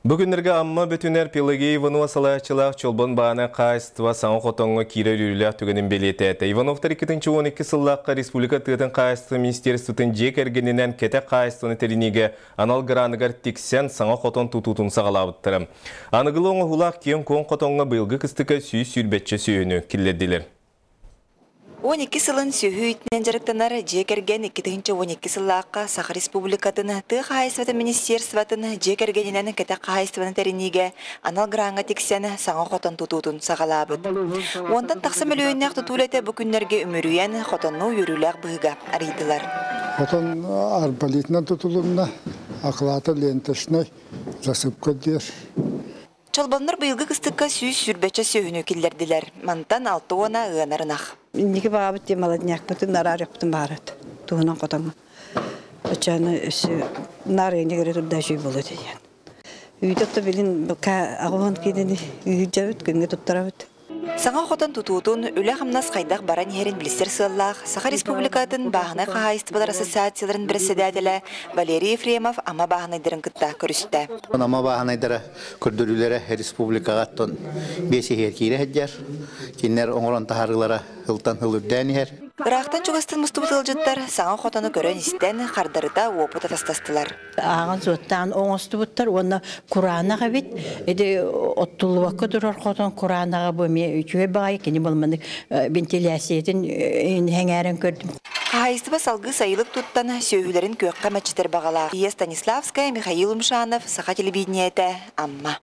Бу күннэргэ Амма Бөтүнэр Пелагея Иванова салайааччылаах Чолбон баана хаһаайыстыба саҥа хотоҥҥо киирэр үөрүүлээх түгэнин бэлиэтээтэ. Ивановтар 2012 сыллаахха республика тыатын хаһаайыстыба министерствотын дьиэ кэргэнинэн кэтэх хаһаайыстыбаны тэриниигэ анал граныгар тиксэн саҥа хотон тутуутун саҕалаабыттара. Аныгылыы оҥоһуулаах киэҥ-куоҥ хотоҥҥо быйылгы кыстыкка 120 сүөһүнү киллэрдилэр. 12 сылын сүөһү иитинэн дьарыктанар дьиэ кэргэн 2012 сыллаахха Саха Республикатын Тыа хаһаайыстыбатын министерствотын дьиэ кэргэнинэн кэтэх хаһаайыстыбаны тэриниигэ анал граҥҥа тиксэн саҥа хотон тутуутун саҕалаабыт. Уонтан тахса мөлүйүөннээх тутуу үлэтэ бу күннэргэ үмүрүйэн, хотоннуу үөрүүлээх быһыыга арыйдылар. Хотон арболитынан тутулунна, акылаата ленточнай, засыпка диэр. Чолбоннор быйылгы кыстыкка 120 сүөһүнү киллэрдилэр. Мантан алта уона ыанар ынах. Инники баҕабыт диэн молоднякпытын араарыахпытын баарат. Туһунан хотоҥҥо. Оччону өссө наарыйа көрө турда үчүй буолуо диэн. Үүтэ отто билин аҕуһун киинини үүрдьэбит, күҥҥэ туттарабыт. Саҥа хотон тутуутун, үлэ-хамнас хайдах баран иһэрин билсэр сыаллаах Саха Республикатын бааһынай хаһаайыстыбалар ассоциацияларын бэрэссэдээтэлэ Валерий Ефремов Амма бааһынайдарын кытта көрүстэ. Амма бааһынайдара көрдөрүүлэрэ республикаҕа оттон биэс иһигэр киирэ сылдьар. Кинилэр оҥорон таһаарыылара сылтан сыл үрдээн иһэр. Ыраахтан-чугастан мустубут ыалдьыттар саҥа хотону көрөн-истэн, хардарыта уопут атастастылар. Ааҕан-суоттаан оҥостубуттар уонна кураанах эбит. Ити оттуллубакка турар хотон кураанаҕа бу эмиэ үчүгэй баҕайы кини былманы вентиляциятын сэҥээрэн көрдүм. Хаһаайыстыба салгыы сайылык туттан, сүөһүлэрин күөххэ мэччитэр баҕалаах. Ия Станиславская, Михаил Умшанов, Саха телевидениетэ, Амма.